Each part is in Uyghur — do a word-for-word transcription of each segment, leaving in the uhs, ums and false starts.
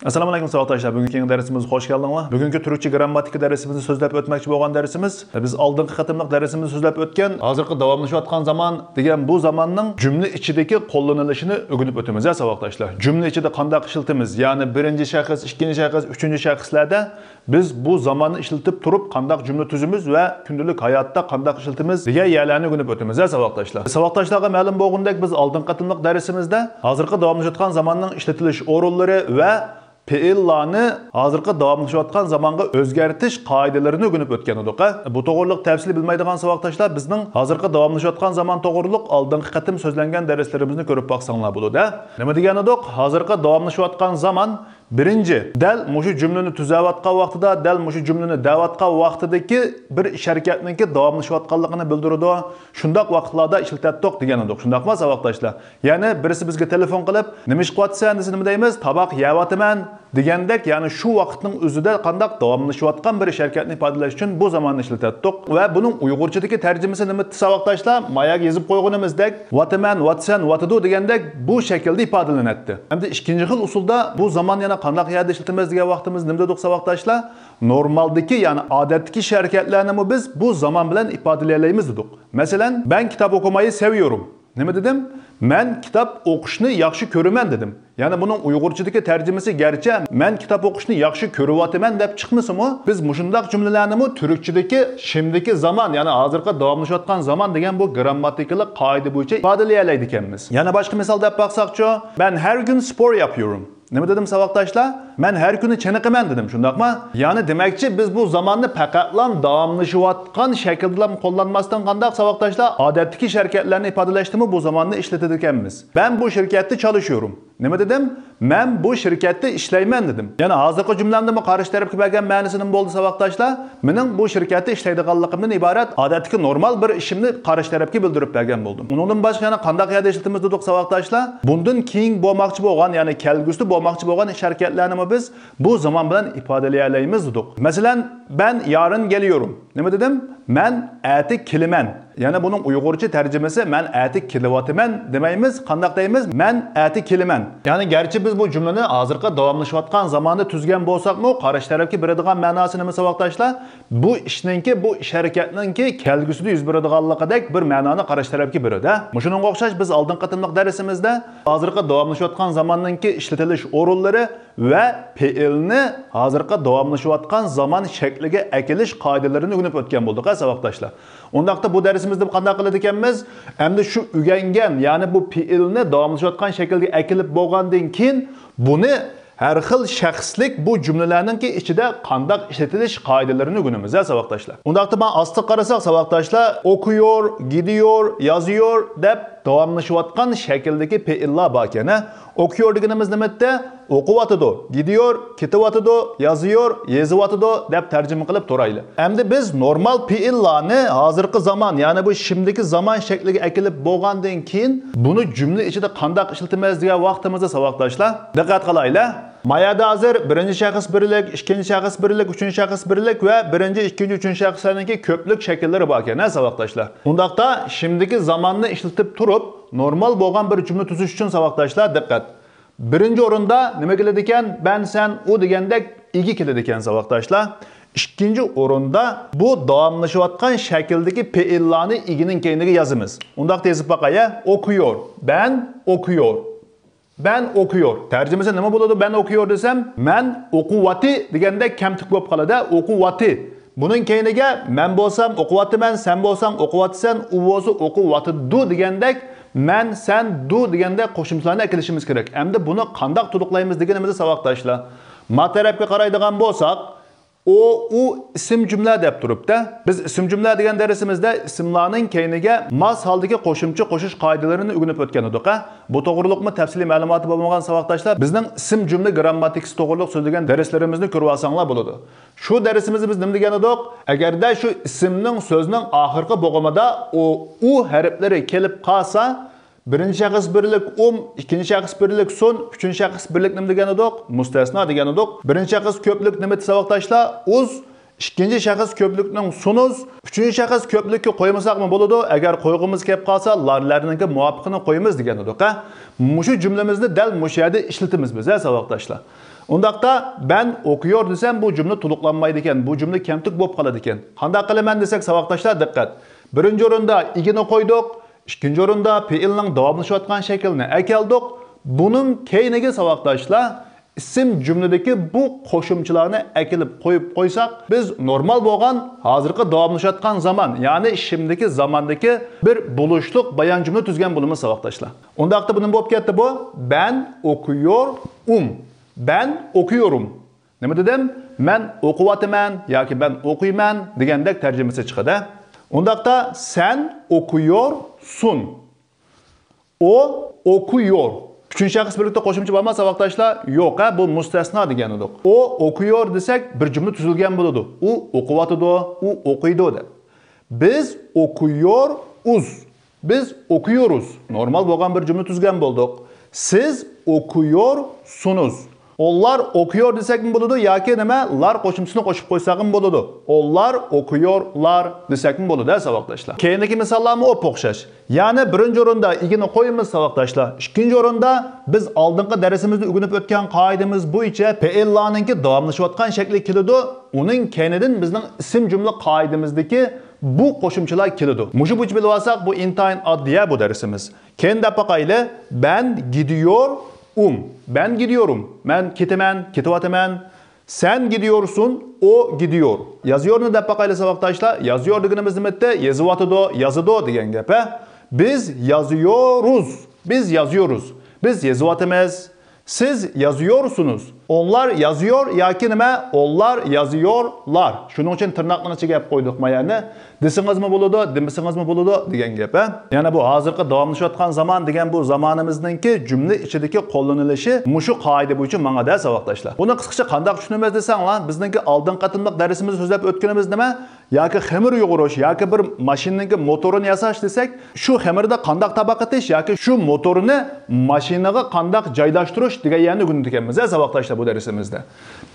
ئەسسالامۇ ئەلەيكۇم ساۋاقداشلار. بۈگۈنكى يېڭى دەرسىمىزگە خوش كەلدىڭلار. بۈگۈنكى تۈركچە گىرامماتىكا دەرسىمىزدە سۆزلەپ ئۆتمەكچى بولغان دەرسىمىز، بىز ئالدىنقى قېتىملىق دەرسىمىزدە سۆزلەپ ئۆتكەن ھازىرقى داۋاملىشىۋاتقان زامان دېگەن بۇ زاماننىڭ جۈملە ئىچىدىكى قوللىنىلىشىنى ئۆگىنىپ ئۆتىمىز ھە ساۋاقداشلار. جۈملە ئىچىدە قانداق ئىشلىتىمىز؟ يەنى بىرىنچى شەخس، ئىككىنچى شەخس، ئۈچىنچى شەخسلەردە بىز بۇ زاماننى ئىشلىتىپ تۇرۇپ قانداق جۈملە تۈزىمىز ۋە كۈندىلىك ھاياتتا قانداق ئىشلىتىمىز دېگەن يەرلەرنى ئۆگىنىپ ئۆتىمىز ھە ساۋاقداشلار. ساۋاقداشلارغا مەلۇم بولغىنىدەك، بىز ئالدىنقى قېتىملىق دەرسىمىزدە ھازىرقى داۋاملىشىۋاتقان زاماننىڭ ئىشلىتىلىش ئورۇنلىرى ۋە پېئىللارنى ھازىرقى داۋاملىشىۋاتقان زامانغا ئۆزگەرتىش قائىدىلىرىنى ئۆگىنىپ ئۆتكەن ئىدۇق. بۇ توغرىلىق تەپسىلىي بىلمەيدىغان ساۋاقداشلار بىزنىڭ ھازىرقى داۋاملىشىۋاتقان زامان توغرىلىق ئالدىنقى قېتىم سۆزلەنگەن دەرسلىرىمىزنى كۆرۈپ باقساڭلار بولىدۇ. نېمە دېگەن ئىدۇق؟ ھازىرقى داۋاملىشىۋاتقان زامان بىرىنچى، دەل مۇشۇ جۈملىنى تۈزەۋاتقان ۋاقتىدا، دەل مۇشۇ جۈملىنى دەۋاتقان ۋاقتىدىكى بىر ئىش ھەرىكەتنىڭكى داۋاملىشىۋاتقانلىقىنى بىلدۈرىدۇ. شۇنداق ۋاقىتلاردا ئىشلىتەتتۇق دېگەن ئىدۇق. شۇنداقمۇ ساۋاقداشلار؟ يەنى بىرسى بىزگە تېلېفون قىلىپ، نېمە ئىش قىلىۋاتىسەن دېسە نېمە دەيمىز؟ تاماق يەۋاتىمەن دېگەندەك، يەنى شۇ ۋاقىتنىڭ ئۆزىدە قانداق داۋاملىشىۋاتقان بىر ئىش ھەرىكەتنى ئىپادىلەش ئۈچۈن بۇ زاماننى ئىشلىتەتتۇق. ۋە بۇنىڭ ئۇيغۇرچىدىكى تەرجىمىسى نېمە ساۋاقداشلار؟ ماياگە يېزىپ قويغىنىمىزدەك، ۋاتىمەن، ۋاتىسەن، ۋاتىدۇ دېگەندەك بۇ شەكىلدە ئىپادىلىنەتتى. ئەمدى ئىككىنچى خىل ئۇسۇلدا بۇ زامان يەنە قانداق يەردە ئىشلىتىمىز دېگەن ۋاقتىمىز نېمە دېدۇق ساۋاقداشلار؟ نورمالدىكى، يەنى ئادەتتىكى ئىش ھەرىكەتلەرنىمۇ بىز بۇ زامان بىلەن ئىپادىلىيەلەيمىز دېدۇق. مەسىلەن، بەن كىتاب ئوقۇمايى سەۋىيورۇم. نېمە دېدىم؟ مەن كىتاب ئوقۇشنى ياخشى كۆرىمەن دېدىم. يەنى بۇنىڭ ئۇيغۇرچىدىكى تەرجىمىسى گەرچە مەن كىتاب ئوقۇشنى ياخشى كۆرۈۋاتىمەن دەپ چىقمىسىمۇ، بىز مۇشۇنداق جۈملىلەرنىمۇ تۈركچىدىكى شىمدىكى زامان، يەنى ھازىرقى داۋاملىشىۋاتقان زامان دېگەن بۇ گىرامماتىكىلىق قائىدە بويىچە ئىپادىلىيەلەيدىكەنمىز. يەنە باشقا مىسال دەپ باقساقچۇ، بەن ھەر كۈن سپور ياپيورۇم. نېمە دېدىم ساۋاقداشلار؟ مەن ھەر كۈنى چېنىقىمەن دېدىم، شۇنداقمۇ؟ يەنى دېمەكچى، بىز بۇ زاماننى پەقەتلا داۋاملىشىۋاتقان شەكىلدىلا قوللانماستىن قانداق ساۋاقداشلار؟ ئادەتتىكى ئىش ھەرىكەتلەرنى ئىپادىلەشتىمۇ بۇ زاماننى ئىشلىتىدىكەنمىز. بەن بۇ شىركەتتە چالىشىيورۇم. نېمە دېدىم؟ مەن بۇ شىركەتتە ئىشلەيمەن دېدىم. يەنى ھازىرقى جۈملەمدىمۇ قارشى تەرەپكە بەرگەن مەنىسى نېمە بولدى ساۋاقداشلار؟ مېنىڭ بۇ شىركەتتە ئىشلەيدىغانلىقىمدىن ئىبارەت ئادەتتىكى نورمال بىر ئىشىمنى قارشى تەرەپكە بىلدۈرۈپ بەرگەن بولدۇم. ئۇنىڭدىن باشقا يەنە قانداق يەردە ئىشلىتىمىز دېدۇق ساۋاقداشلار؟ بۇندىن كېيىن بولماقچى بولغان، يەنى كەلگۈسىدە بولماقچى بولغان ئىش ھەرىكەتلەرنىمۇ بىز بۇ زامان بىلەن ئىپادىلىيەلەيمىز دېدۇق. مەسىلەن، بەن يارىن گېلىيورۇم. نېمە دېدىم؟ مەن ئەتە كېلىمەن. يەنى بۇنىڭ ئۇيغۇرچە تەرجىمىسى مەن ئەتە كېلىۋاتىمەن دېمەيمىز. قانداق دەيمىز؟ مەن ئەتە كېلىمەن. يەنى گەرچە بىز بۇ جۈملىنى ھازىرقى داۋاملىشىۋاتقان زاماندا تۈزگەن بولساقمۇ، قارشى تەرەپكە بېرىدىغان مەناسى نېمە ساۋاقداشلار؟ بۇ ئىشنىڭكى، بۇ ئىش ھەرىكەتنىڭكى كەلگۈسىدە يۈز بېرىدىغانلىقىدەك بىر مەنانى قارشى تەرەپكە بېرىدۇ. مۇشۇنىڭغا ئوخشاش بىز ئالدىنقى قېتىملىق دەرسىمىزدە ھازىرقى داۋاملىشىۋاتقان زاماننىڭكى ئىشلىتىلىش ئورۇنلىرى ۋە پېئىلنى ھازىرقى داۋاملىشىۋاتقان زامان شەكلىگە ئەكېلىش قائىدىلىرىنى ئۆگىنىپ ئۆتكەن بولدۇق ھە ساۋاقداشلار. ئۇنداقتا بۇ دەرسىمىزدە قانداق قىلىدىكەنمىز؟ ئەمدى شۇ ئۆگەنگەن، يەنى بۇ پېئىلنى داۋاملىشىۋاتقان شەكىلگە ئەكېلىپ بولغاندىن كېيىن بۇنى ھەر خىل شەخسلىك بۇ جۈملىلەرنىڭكى ئىچىدە قانداق ئىشلىتىلىش قائىدىلىرىنى ئۆگىنىمىز ھە ساۋاقداشلار. ئۇنداقتا مانا ئاستىغا قارىساق ساۋاقداشلار، ئوكۇيور، گىدىيور، يازىيور دەپ داۋاملىشىۋاتقان شەكىلدىكى پېئىللار باركەن ھە. ئوكۇيور دېگىنىمىز نېمە دېدى؟ ئوقۇۋاتىدۇ، گىدىيور، كېتىۋاتىدۇ، يازىيور، يېزىۋاتىدۇ دەپ تەرجىمە قىلىپ تۇرايلى. ئەمدى بىز نورمال پېئىللارنى ھازىرقى زامان، يەنى بۇ شىمدىكى زامان شەكلىگە ئەكېلىپ بولغاندىن كېيىن، بۇنى جۈملە ئىچىدە قانداق ئىشلىتىمىز دېگەن ۋاقتىمىزدا ساۋاقداشلار، دىققەت قىلايلى. مايادا ھازىر بىرىنچى شەخس بىرلىك، ئىككىنچى شەخس بىرلىك، ئۈچىنچى شەخس بىرلىك ۋە بىرىنچى، ئىككىنچى، ئۈچىنچى شەخسلەرنىڭكى كۆپلۈك شەكىللىرى باركەن ھە ساۋاقداشلار. ئۇنداقتا شىمدىكى زاماننى ئىشلىتىپ تۇرۇپ، نورمال بولغان بىر جۈملە تۈزۈش ئۈچۈن ساۋاقداشلار، دىققەت. بىرىنچى ئورۇندا نېمە كېلىدىكەن؟ بەن، سەن، ئۇ دېگەندەك ئىگە كېلىدىكەن ساۋاقداشلار. ئىككىنچى ئورۇندا بۇ داۋاملىشىۋاتقان شەكىلدىكى پېئىللارنى ئىگىنىڭ كەينىگە يازىمىز. ئۇنداقتا يېزىپ باقاي ھە. ئوكۇيور، بەن ئوكۇيور. بەن ئوكۇيور. تەرجىمىسى نېمە بولىدۇ؟ بەن ئوكۇيور دېسەم، مەن ئوقۇۋاتى دېگەندەك كەمتۈك بولۇپ قالىدۇ. ئوقۇۋاتى. بۇنىڭ كەينىگە مەن بولسام ئوقۇۋاتىمەن، سەن بولساڭ ئوقۇۋاتىسەن، ئۇ بولسا ئوقۇۋاتىدۇ دېگەندەك مەن، سەن، دۇ دېگەندەك قوشۇمچىلارنى ئەكېلىشىمىز كېرەك. ئەمدى بۇنى قانداق تولۇقلايمىز دېگىنىمىزدە ساۋاقداشلار، ما تەرەپكە قارايدىغان بولساق، ئۇ، ئۇ ئىسىم جۈملە دەپ تۇرۇپتۇ. بىز ئىسىم جۈملە دېگەن دەرسىمىزدە ئىسىملارنىڭ كەينىگە ماس ھالدىكى قوشۇمچە قوشۇش قائىدىلىرىنى ئۆگىنىپ ئۆتكەن ئىدۇق ھە. بۇ توغرۇلۇقمۇ تەپسىلىي مەلۇماتى بولمىغان ساۋاقداشلار بىزنىڭ ئىسىم جۈملە گىرامماتىكىسى توغرۇلۇق سۆزلىگەن دەرسلىرىمىزنى كۆرۈۋالساڭلار بولىدۇ. شۇ دەرسىمىزدە بىز نېمە دېگەن ئىدۇق؟ ئەگەردە شۇ ئىسىمنىڭ سۆزنىڭ ئاخىرقى بوغۇمىدا ئۇ، ئۇ ھەرپلىرى كېلىپ قالسا، بىرىنچى شەخس بىرلىك ئۇم، ئىككىنچى شەخس بىرلىك سۇن، ئۈچىنچى شەخس بىرلىك نېمە دېگەن ئىدۇق؟ مۇستەسنا دېگەن ئىدۇق. بىرىنچى شەخس كۆپلۈك نېمە ساۋاقداشلار؟ ئۇز، ئىككىنچى شەخس كۆپلۈكنىڭ سۇنۇز، ئۈچىنچى شەخس كۆپلۈككە قويمىساقمۇ بولىدۇ، ئەگەر قويغۇمىز كېلىپ قالسا، لارلەرنىڭكى مۇۋاپىقىنى قويىمىز دېگەن ئىدۇق ھە. مۇشۇ جۈملىمىزنى دەل مۇشۇ يەردە ئىشلىتىمىز بىز ھە ساۋاقداشلار. ئۇنداقتا بەن ئوكۇيور دېسەم، بۇ جۈملە تولۇقلانمايدىكەن، بۇ جۈملە كەمتۈك بولۇپ قالىدىكەن. قانداق قىلىمەن دېسەك، ساۋاقداشلار، دىققەت. بىرىنچى ئورۇندا ئىگىنى قويدۇق، ئىككىنچى ئورۇندا پېئىلنىڭ داۋاملىشىۋاتقان شەكلىنى ئەكەلدۇق. بۇنىڭ كەينىگە، ساۋاقداشلار، ئىسىم جۈملىدىكى بۇ قوشۇمچىلارنى ئەكېلىپ قويۇپ قويساق، بىز نورمال بولغان، ھازىرقى داۋاملىشىۋاتقان زامان، يەنى شىمدىكى زاماندىكى بىر بولۇشلۇق بايان جۈملە تۈزگەن بولىمىز، ساۋاقداشلار. ئۇنداقتا بۇ نېمە بولۇپ كەتتى بۇ؟ بەن ئوكۇيور ئۇم. بەن ئوكۇيورۇم. نېمە دېدىم؟ مەن ئوقۇۋاتىمەن ياكى مەن ئوقۇيمەن دېگەندەك تەرجىمىسى چىقىدۇ. ئۇنداقتا سەن ئوكۇيورسۇن. ئو ئوكۇيور. ئۈچىنچى شەخس بىرلىكتە قوشۇمچە بارمۇ، ساۋاقداشلار؟ يوق، ھە، بۇ مۇستەسنا دېگەن ئىدۇق. ئو ئوكۇيور دېسەك، بىر جۈملە تۈزۈلگەن بولىدۇ. ئۇ ئوقۇۋاتىدۇ، ئۇ ئوقۇيدۇ دەپ. بىز ئوكۇيورۇز. بىز ئوكۇيورۇز. نورمال بولغان بىر جۈملە تۈزگەن بولدۇق. سىز ئوكۇيورسۇنۇز. ئونلار ئوكۇيور دېسەكمۇ بولىدۇ ياكى نېمە، لار قوشۇمچىسىنى قوشۇپ قويساقمۇ بولىدۇ. ئونلار ئوكۇيورلار دېسەكمۇ بولىدۇ، ھە، ساۋاقداشلار. كەينىدىكى مىساللارمۇ ئوپئوخشاش. يەنى بىرىنچى ئورۇندا ئىگىنى قويىمىز، ساۋاقداشلار. ئىككىنچى ئورۇندا بىز ئالدىنقى دەرسىمىزدە ئۆگىنىپ ئۆتكەن قائىدىمىز بويىچە پېئىللارنىڭكى داۋاملىشىۋاتقان شەكلى كېلىدۇ. ئۇنىڭ كەينىدىن بىزنىڭ ئىسىم جۈملە قائىدىمىزدىكى بۇ قوشۇمچىلار كېلىدۇ. مۇشۇ بويىچە بىلىۋالساق، بۇ ئىنتايىن ئاددىي بۇ دەرسىمىز. كەينىدە دەپ باقايلى. بەن گىدىيور ئۇم. بەن گىدىيورۇم. مەن كېتىمەن، كېتىۋاتىمەن. سەن گىدىيورسۇن، ئو گىدىيور. يازىيورنى دەپ باقايلى، ساۋاقداشلار. يازىيور دېگىنىمىز نېمە ئىدى؟ يېزىۋاتىدۇ، يازىدۇ دېگەن گەپ، ھە؟ بىز يازىيورۇز. بىز يازىيورۇز. بىز يېزىۋاتىمىز. سىز يازىيورسۇنۇز. ئونلار يازىيور ياكى نېمە؟ ئونلار يازىيورلار. شۇنىڭ ئۈچۈن تىرناقنىڭ ئىچىگە ئەپ قويدۇق ما يەرنى. دېسىڭىزمۇ بولىدۇ، دېمىسىڭىزمۇ بولىدۇ دېگەن گەپ، ھە؟ يەنە بۇ ھازىرقى داۋاملىشىۋاتقان زامان دېگەن بۇ زامانىمىزنىڭكى جۈملە ئىچىدىكى قوللىنىلىشى مۇشۇ قائىدە بويىچە ماڭىدۇ، ساۋاقداشلار. بۇنى قىسقىچە قانداق چۈشىنىمىز دېسەڭلار، بىزنىڭكى ئالدىنقى قېتىملىق دەرسىمىزدە سۆزلەپ ئۆتكىنىمىز نېمە؟ ياكى خېمىر يۇغۇرۇش، ياكى بىر ماشىنىنىڭكى موتورىنى ياساش دېسەك، شۇ خېمىردا قانداق تاپاق ئېتىش ياكى شۇ موتورنى ماشىنىغا قانداق جايلاشتۇرۇش دېگەن يەرنى ئۆگىنىدىكەنمىز، ھە، ساۋاقداشلار، بۇ دەرسىمىزدە.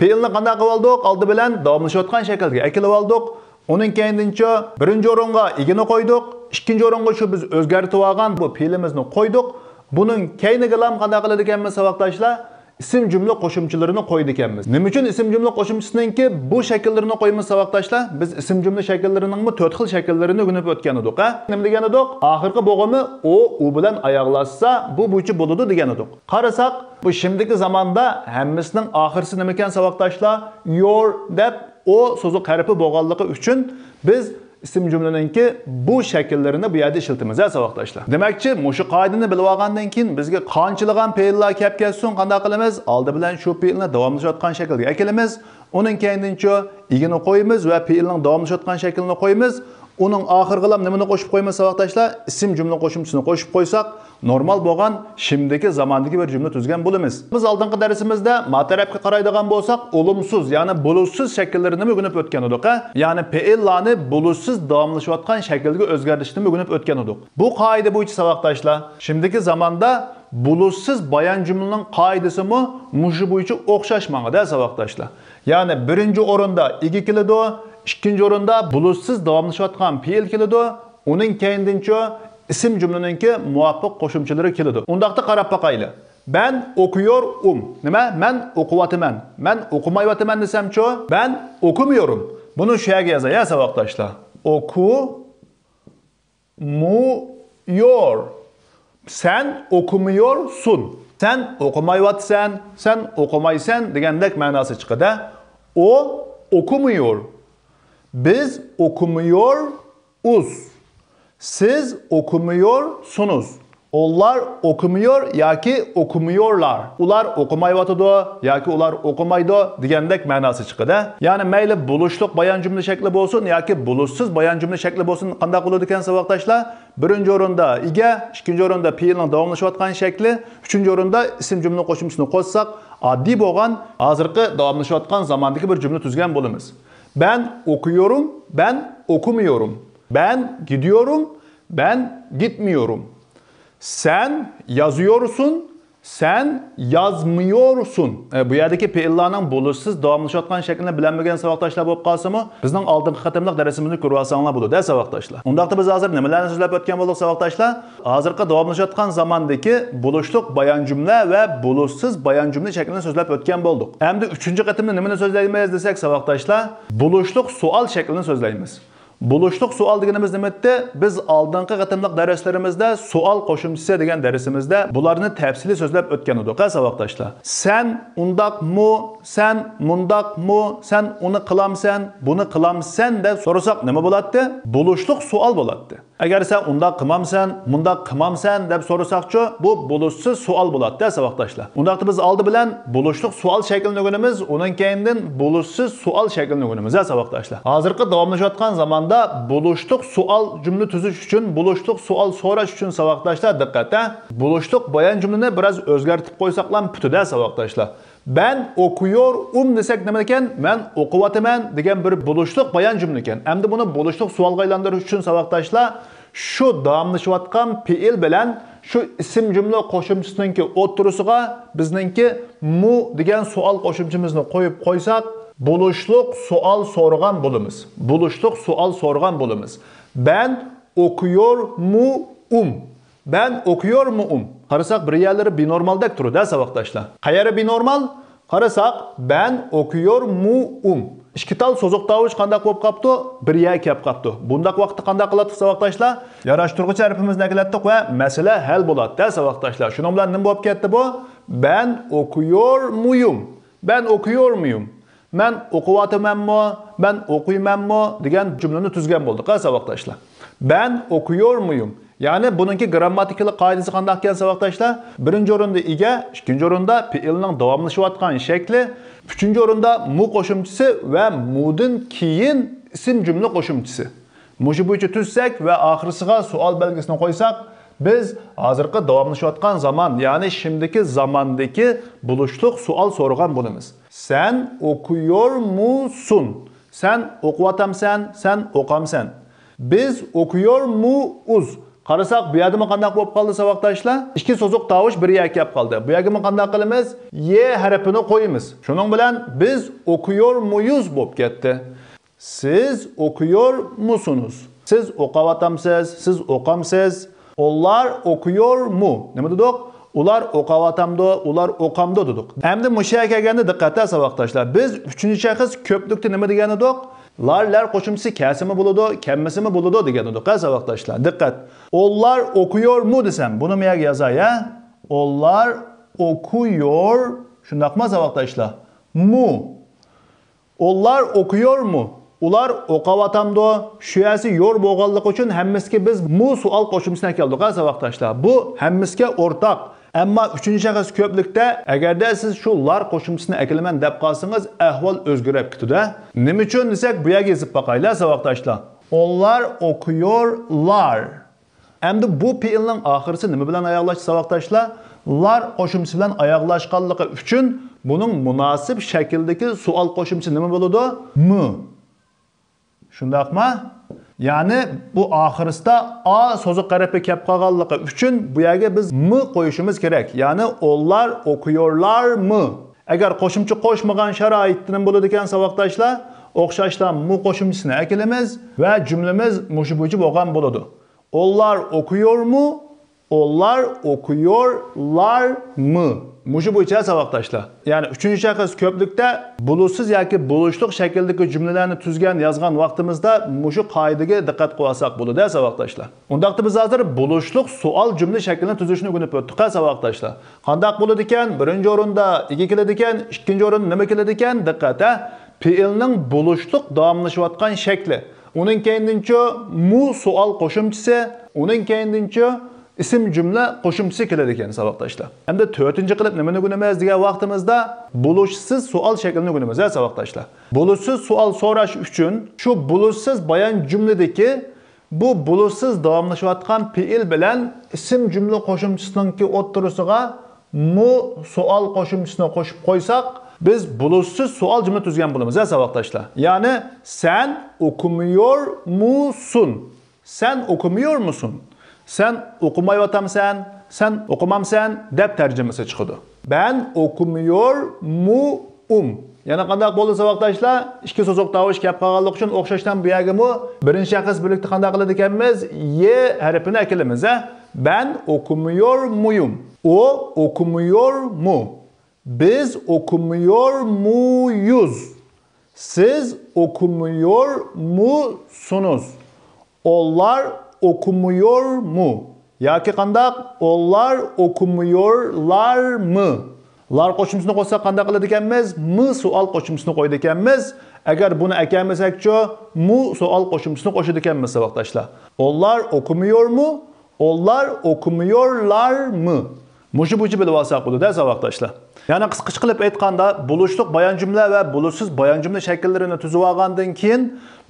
پېئىلنى قانداق قىلىۋالدۇق؟ ئالدى بىلەن داۋاملىشىۋاتقان شەكىلگە ئەكېلىۋالدۇق. ئۇنىڭ كەينىدىنچۇ بىرىنچى ئورۇنغا ئىگىنى قويدۇق، ئىككىنچى ئورۇنغا شۇ بىز ئۆزگەرتىۋالغان بۇ پېئىلىمىزنى قويدۇق. بۇنىڭ كەينىگىلام قانداق قىلىدىكەنمىز، ساۋاقداشلار؟ ئىسىم جۈملە قوشۇمچىلىرىنى قويىدىكەنمىز. نېمە ئۈچۈن ئىسىم جۈملە قوشۇمچىسىنىڭكى بۇ شەكىللىرىنى قويىمىز، ساۋاقداشلار؟ بىز ئىسىم جۈملە شەكىللىرىنىڭمۇ تۆت خىل شەكىللىرىنى ئۆگىنىپ ئۆتكەن ئىدۇق، ھە؟ نېمە دېگەن ئىدۇق؟ ئاخىرقى بوغۇمى ئو، ئۇ بىلەن ئاياغلاشسا، بۇ بويىچە بولىدۇ دېگەن ئىدۇق. قارىساق، بۇ شىمدىكى زاماندا ھەممىسىنىڭ ئاخىرىسى نېمىكەن، ساۋاقداشلار؟ يور دەپ ئو سوزۇق ھەرپى بولغانلىقى ئۈچۈن بىز ئىسىم جۈملىنىڭكى بۇ شەكىللىرىنى بۇ يەردە ئىشلىتىمىز، ھە، ساۋاقداشلار. دېمەكچى، مۇشۇ قائىدىنى بىلىۋالغاندىن كېيىن بىزگە قانچىلىغان پېئىللار كەپ كەتسۇن، قانداق قىلىمىز؟ ئالدى بىلەن شۇ پېئىلنى داۋاملىشىۋاتقان شەكىلگە ئەكېلىمىز. ئۇنىڭ كەينىدىنچۇ ئىگىنى قويىمىز ۋە پېئىلنىڭ داۋاملىشىۋاتقان شەكلىنى قويىمىز. ئۇنىڭ ئاخىرىغىلام نېمىنى قوشۇپ قويىمىز، ساۋاقداشلار؟ ئىسىم جۈملە قوشۇمچىسىنى قوشۇپ قويساق، نورمال بولغان شىمدىكى زاماندىكى بىر جۈملە تۈزگەن بولىمىز. بىز ئالدىنقى دەرسىمىزدە ما تەرەپكە قارايدىغان بولساق، ئولۇمسىز، يەنى بولۇشسىز شەكىللىرىنى ئۆگىنىپ ئۆتكەن ئىدۇق، ھە؟ يەنى پېئىللارنى بولۇشسىز داۋاملىشىۋاتقان شەكىلگە ئۆزگەرتىشنىمۇ ئۆگىنىپ ئۆتكەن ئىدۇق. بۇ قائىدە بويىچە، ساۋاقداشلار، شىمدىكى زاماندا بولۇشسىز بايان جۈملىنىڭ قائىدىسىمۇ مۇشۇ بويىچە ئوخشاش ماڭىدۇ، ساۋاقداشلار. يەنى بىرىنچى ئورۇندا ئىگە كېلىدۇ، ئىككىنچى ئورۇندا بولۇشسىز داۋاملىشىۋاتقان پېئىل كېلىدۇ، ئۇنىڭ كەينىدىنچۇ ئىسىم جۈملىنىڭكى مۇۋاپىق قوشۇمچىلىرى كېلىدۇ. ئۇنداقتا قاراپ باقايلى. بەن ئوكۇيور ئۇم. نېمە؟ مەن ئوقۇۋاتىمەن. مەن ئوقۇمايۋاتىمەن دېسەمچۇ؟ بەن ئوكۇمۇيورۇم. بۇنى شۇ يەرگە يازاي، ھە، ساۋاقداشلار. ئوكۇمۇيور. سەن ئوكۇمۇيورسۇن. سەن ئوقۇمايۋاتىسەن، سەن ئوقۇمايسەن دېگەندەك مەناسى چىقىدۇ. ئو ئوكۇمۇيور. بىز ئوكۇمۇيور ئۇز. سىز ئوكۇمۇيورسۇنۇز. ئۇلار ئوكۇمۇيور ياكى ئوكۇمۇيورلار. ئۇلار ئوقۇمايۋاتىدۇ ياكى ئۇلار ئوقۇمايدۇ دېگەندەك مەناسى چىقىدۇ. يەنى مەيلى بولۇشلۇق بايان جۈملە شەكلى بولسۇن ياكى بولۇشسىز بايان جۈملە شەكلى بولسۇن، قانداق بولىدىكەن، ساۋاقداشلار؟ بىرىنچى ئورۇندا ئىگە، ئىككىنچى ئورۇندا پېئىلنىڭ داۋاملىشىۋاتقان شەكلى، ئۈچىنچى ئورۇندا ئىسىم جۈملە قوشۇمچىسىنى قوشساق، ئاددىي بولغان، ھازىرقى داۋاملىشىۋاتقان زاماندىكى بىر جۈملە تۈزگەن بولىمىز. بەن ئوكۇيورۇم، بەن ئوكۇمۇيورۇم. بەن گىدىيورۇم، بەن گىتمىيورۇم. سەن يازىيورسۇن، سەن يازمىيورسۇن. ئە، بۇ يەردىكى پېئىللارنىڭ بولۇشسىز داۋاملىشىۋاتقان شەكلىنى بىلەلمىگەن ساۋاقداشلار بولۇپ قالسىمۇ، بىزنىڭ ئالدىنقى قېتىملىق دەرسىمىزنى كۆرۈۋالساڭلار بولىدۇ، ھە، ساۋاقداشلار. ئۇنداقتا بىز ھازىر نېمىلەرنى سۆزلەپ ئۆتكەن بولدۇق، ساۋاقداشلار؟ ھازىرقى داۋاملىشىۋاتقان زاماندىكى بولۇشلۇق بايان جۈملە ۋە بولۇشسىز بايان جۈملە شەكلىنى سۆزلەپ ئۆتكەن بولدۇق. ئەمدى ئۈچىنچى قېتىمدا نېمىنى سۆزلەيمىز دېسەك، ساۋاقداشلار، بولۇشلۇق سوئال شەكلىنى سۆزلەيمىز. بولۇشلۇق سوئال دېگىنىمىز نېمە ئىدى؟ بىز ئالدىنقى قېتىملىق دەرسلىرىمىزدە سوئال قوشۇمچىسى دېگەن دەرسىمىزدە بۇلارنى تەپسىلىي سۆزلەپ ئۆتكەن ئىدۇق، ھە، ساۋاقداشلار. سەن ئۇنداقمۇ؟ سەن مۇنداقمۇ؟ سەن ئۇنى قىلامسەن؟ بۇنى قىلامسەن؟ دەپ سورىساق نېمە بولاتتى؟ بولۇشلۇق سوئال بولاتتى. ئەگەر سەن ئۇنداق قىلمامسەن، مۇنداق قىلمامسەن دەپ سورىساقچۇ، بۇ بولۇشسىز سوئال بولاتتى، ساۋاقداشلار. ئۇنداقتا بىز ئالدى بىلەن بولۇشلۇق سوئال شەكلىنى ئۆگىنىمىز، ئۇنىڭ كەينىدىن بولۇشسىز سوئال شەكلىنى ئۆگىنىمىز، ھە، ساۋاقداشلار. ھازىرقى داۋاملىشىۋاتقان زاماندا بولۇشلۇق سوئال جۈملە تۈزۈش ئۈچۈن، بولۇشلۇق سوئال سوراش ئۈچۈن، ساۋاقداشلار، دىققەت، ھە، بولۇشلۇق بايان جۈملىنى بىراز ئۆزگەرتىپ قويساقلا پۈتىدۇ، ھە، ساۋاقداشلار. بەن ئوكۇيور ئۇم دېسەك نېمە ئىكەن؟ مەن ئوقۇۋاتىمەن دېگەن بىر بولۇشلۇق بايان جۈملە ئىكەن. ئەمدى بۇنى بولۇشلۇق سوئالغا ئايلاندۇرۇش ئۈچۈن، ساۋاقداشلار، شۇ داۋاملىشىۋاتقان پېئىل بىلەن شۇ ئىسىم جۈملە قوشۇمچىسىنىڭكى ئوتتۇرىسىغا بىزنىڭكى مۇ دېگەن سوئال قوشۇمچىمىزنى قويۇپ قويساق، بولۇشلۇق سوئال سورىغان بولىمىز. بولۇشلۇق سوئال سورىغان بولىمىز. بەن ئوكۇيور مۇ ئۇم؟ بەن ئوكۇيور مۇ ئۇم؟ قارىساق، بىر يەرلىرى بىنورمالدەك تۇرىدۇ، ھە، ساۋاقداشلار. قەيەرى بىنورمال؟ قارىساق، بەن ئوكۇيور مۇ ئۇم؟ ئىككى تال سوزۇق تاۋۇش قانداق بولۇپ قاپتۇ؟ بىر يەرگە كەپ قاپتۇ. بۇنداق ۋاقىتتا قانداق قىلاتتۇق، ساۋاقداشلار؟ ياراشتۇرغۇچ ھەرپىمىزنى ئەكلەتتۇق ۋە مەسىلە ھەل بولاتتى، ھە، ساۋاقداشلار. شۇنىڭ بىلەن نېمە بولۇپ كەتتى بۇ؟ بەن ئوكۇيور مۇيۇم؟ بەن ئوكۇيور مۇيۇم؟ مەن ئوقۇۋاتىمەنمۇ؟ مەن ئوقۇيمەنمۇ؟ دېگەن جۈملىنى تۈزگەن بولدۇق، ھە، ساۋاقداشلار. بەن ئوكۇيور مۇيۇم؟ يەنى بۇنىڭكى گرامماتىكىلىق قائىدىسى قانداق ئىكەن، ساۋاقداشلار؟ بىرىنچى ئورۇندا ئىگە، ئىككىنچى ئورۇندا پېئىلنىڭ داۋاملىشىۋاتقان شەكلى، ئۈچىنچى ئورۇندا مۇ قوشۇمچىسى ۋە مۇدىن كېيىن ئىسىم جۈملە قوشۇمچىسى. مۇشۇ بويىچە تۈزسەك ۋە ئاخىرسىغا سوئال بەلگىسىنى قويساق، بىز ھازىرقى داۋاملىشىۋاتقان زامان، يەنى شىمدىكى زاماندىكى بولۇشلۇق سوئال سورىغان بولىمىز. سەن ئوكۇيورمۇسۇن؟ سەن ئوقۇۋاتامسەن؟ سەن ئوقامسەن؟ بىز ئوكۇيورمۇئۇز؟ قارىساق، بۇ يەردىمۇ قانداق بولۇپ قالدى، ساۋاقداشلار؟ ئىككى سوزۇق تاۋۇش بىر يەرگە كەپ قالدى. بۇ يەرگىمۇ قانداق قىلىمىز؟ يې ھەرپىنى قويىمىز. شۇنىڭ بىلەن بىز ئوكۇيورمۇيۇز بولۇپ كەتتى. سىز ئوكۇيورمۇسۇنۇز؟ سىز ئوقاۋاتامسىز؟ سىز ئوقامسىز؟ ئولار ئوكۇيورمۇ؟ نېمە دېدۇق؟ ئۇلار ئوقاۋاتامدۇ؟ ئۇلار ئوقامدۇ دېدۇق. ئەمدى مۇشۇ يەرگە كەلگەندە دىققەت، ھە، ساۋاقداشلار. بىز ئۈچىنچى شەخس كۆپلۈكتە نېمە دېگەن ئىدۇق؟ لار، لەر قوشۇمچىسى كەلسىمۇ بولىدۇ، كەلمىسىمۇ بولىدۇ دېگەن ئىدۇق، ھە، ساۋاقداشلار. دىققەت. ئولار ئوكۇيورمۇ دېسەم، بۇنى مۇ يەرگە يازاي، ھە؟ ئولار ئوكۇيور، شۇنداقمۇ، ساۋاقداشلار؟ مۇ. ئولار ئوكۇيورمۇ؟ ئۇلار ئوقاۋاتامدۇ؟ شۇ يەسى يور بولغانلىقى ئۈچۈن ھەممىسىگە بىز مۇ سوئال قوشۇمچىسىنى ئەكەلدۇق، ھە، ساۋاقداشلار. بۇ ھەممىسىگە ئورتاق. ئەمما ئۈچىنچى شەخس كۆپلۈكتە، ئەگەردە سىز شۇ لار قوشۇمچىسىنى ئەكىلىمەن دەپ قالسىڭىز، ئەھۋال ئۆزگىرىپ كېتىدۇ، ھە. نېمە ئۈچۈن دېسەك، بۇ يەرگە يېزىپ باقايلى، ھە، ساۋاقداشلار. ئولار ئوكۇيورلار. ئەمدى بۇ پېئىلنىڭ ئاخىرىسى نېمە بىلەن ئاياغلاشتى، ساۋاقداشلار؟ لار قوشۇمچىسى بىلەن ئاياغلاشقانلىقى ئۈچۈن بۇنىڭ مۇناسىپ شەكىلدىكى سوئال قوشۇمچىسى نېمە بولىدۇ؟ مۇ. شۇنداقمۇ؟ يەنى بۇ ئاخىرىسىدا ئا سوزۇق ھەرپى كەپ قالغانلىقى ئۈچۈن بۇ يەرگە بىز مۇ قويۇشىمىز كېرەك. يەنى ئولار ئوكۇيورلارمۇ؟ ئەگەر قوشۇمچە قوشمىغان شارائىتتا نېمە بولىدىكەن، ساۋاقداشلار؟ ئوخشاشلا مۇ قوشۇمچىسىنى ئەكېلىمىز ۋە جۈملىمىز مۇشۇ بويىچە بولغان بولىدۇ. ئولار ئوكۇيورمۇ؟ ئولار ئوكۇيورلارمۇ؟ مۇشۇ بويىچە، ساۋاقداشلار. يەنى ئۈچىنچى شەخس كۆپلۈكتە بولۇشسىز ياكى بولۇشلۇق شەكىلدىكى جۈملىلەرنى تۈزگەن، يازغان ۋاقتىمىزدا مۇشۇ قائىدىگە دىققەت قىلىۋالساق بولىدۇ، ساۋاقداشلار. ئۇنداقتا بىز ھازىر بولۇشلۇق سوئال جۈملە شەكلىنى تۈزۈشنى ئۆگىنىپ ئۆتتۇق، ھە، ساۋاقداشلار. قانداق بولىدىكەن؟ بىرىنچى ئورۇندا ئىگە كېلىدىكەن، ئىككىنچى ئورۇندا نېمە كېلىدىكەن؟ دىققەت، ھە؟ پېئىلنىڭ بولۇشلۇق داۋاملىشىۋاتقان شەكلى. ئۇنىڭ كەينىدىنچۇ مۇ سوئال قوشۇمچىسى، ئۇنىڭ كەينىدىنچۇ ئىسىم جۈملە قوشۇمچىسى كېلىدىكەن، ساۋاقداشلار. ئەمدى تۆتىنچى قىلىپ نېمىنى ئۆگىنىمىز دېگەن ۋاقتىمىزدا، بولۇشسىز سوئال شەكلىنى ئۆگىنىمىز، ھە، ساۋاقداشلار. بولۇشسىز سوئال سوراش ئۈچۈن شۇ بولۇشسىز بايان جۈملىدىكى بۇ بولۇشسىز داۋاملىشىۋاتقان پېئىل بىلەن ئىسىم جۈملە قوشۇمچىسىنىڭكى ئوتتۇرىسىغا مۇ سوئال قوشۇمچىسىنى قوشۇپ قويساق، بىز بولۇشسىز سوئال جۈملە تۈزگەن بولىمىز، ھە، ساۋاقداشلار. يەنى، سەن ئوكۇمۇيورمۇسۇن؟ سەن ئوكۇمۇيورمۇسۇن؟ سەن ئوقۇمايۋاتامسەن؟ سەن ئوقۇمامسەن دەپ تەرجىمىسى چىقىدۇ. بەن ئوكۇمۇيور مۇ ئۇم. يەنە قانداق بولدى ساۋاقداشلار؟ ئىككى سوزۇق تاۋۇش كەپ قالغانلىقى ئۈچۈن ئوخشاشتان بۇ يەرگىمۇ بىرىنچى شەخس بىرلىكتە قانداق قىلىدىكەنمىز؟ ي ھەرپىنى ئەكېلىمىز، ھە؟ بەن ئوكۇمۇيور مۇيۇم. ئۇ ئوكۇمۇيور مۇ. بىز ئوكۇمۇيور مۇيۇز. سىز ئوكۇمۇيور مۇسۇنۇز. ئوللار ئوكۇمۇيور مۇ. ياكى قانداق؟ ئوللار ئوكۇمۇيورلار مۇ. لار قوشۇمچىسىنى قوشساق قانداق قىلىدىكەنمىز؟ مۇ سوئال قوشۇمچىسىنى قويىدىكەنمىز. ئەگەر بۇنى ئەكەلمىسەكچۇ، مۇ سوئال قوشۇمچىسىنى قوشىدىكەنمىز ساۋاقداشلار. ئوللار ئوكۇمۇيور مۇ؟ ئوللار ئوكۇمۇيورلار مۇ؟ مۇشۇ بويىچە بىلىۋالساق بولىدۇ-دە ساۋاقداشلار. يەنى قىسقىچە قىلىپ ئېيتقاندا، بولۇشلۇق بايان جۈملە ۋە بولۇشسىز بايان جۈملە شەكىللىرىنى تۈزۈۋالغاندىن كېيىن،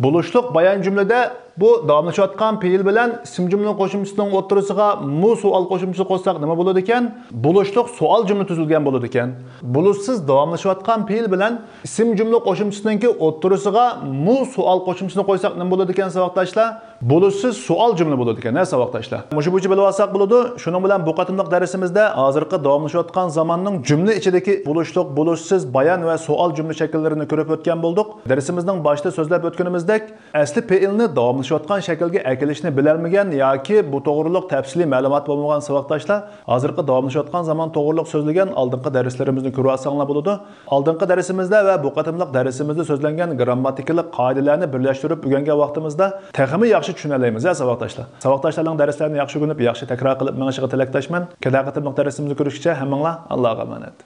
بولۇشلۇق بايان جۈملىدە بۇ داۋاملىشىۋاتقان پېئىل بىلەن ئىسىم جۈملە قوشۇمچىسىنىڭ ئوتتۇرىسىغا مۇ سوئال قوشۇمچىسى قوشساق نېمە بولىدىكەن؟ بولۇشلۇق سوئال جۈملە تۈزۈلگەن بولىدىكەن. بولۇشسىز داۋاملىشىۋاتقان پېئىل بىلەن ئىسىم جۈملە قوشۇمچىسىنىڭكى ئوتتۇرىسىغا مۇ سوئال قوشۇمچىسىنى قويساق نېمە بولىدىكەن ساۋاقداشلار؟ بولۇشسىز سوئال جۈملە بولىدىكەن، ھە ساۋاقداشلار. مۇشۇ بويىچە بىلىۋالساق بولىدۇ. شۇنىڭ بىلەن بۇ قېتىملىق دەرسىمىزدە ھازىرقى داۋاملىشىۋاتقان زاماننىڭ جۈملە ئىچىدىكى بولۇشلۇق، بولۇشسىز بايان ۋە سوئال جۈملە شەكىللىرىنى كۆرۈپ ئۆتكەن بولدۇق. دەرسىمىزنىڭ باشىدا سۆزلەپ ئۆتكىنىمىزدەك، ئەسلى پېئىلنى داۋاملىشىۋاتقان شەكىلگە ئەكېلىشنى بىلەلمىگەن ياكى بۇ توغرۇلۇق تەپسىلىي مەلۇمات بولمىغان ساۋاقداشلار ھازىرقى داۋاملىشىۋاتقان زامان توغرۇلۇق سۆزلىگەن ئالدىنقى دەرسلىرىمىزنى كۆرۈۋالساڭلار بولىدۇ. ئالدىنقى دەرسىمىزدە ۋە بۇ قېتىملىق دەرسىمىزدە سۆزلەنگەن گىرامماتىكىلىق قائىدىلەرنى بىرلەشتۈرۈپ ئۆگەنگەن ۋاقتىمىزدا تېخىمۇ ياخشى چۈشىنەلەيمىز، ھە ساۋاقداشلار. ساۋاقداشلارنىڭ دەرسلەرنى ياخشى ئۆگىنىپ، ياخشى تەكرار قىلىپ مېڭىشىغا تىلەكداشمەن. كېلەر قېتىملىق دەرسىمىزدە كۆرۈشكىچە ھەممىڭلار ئاللاغا ئامانەت.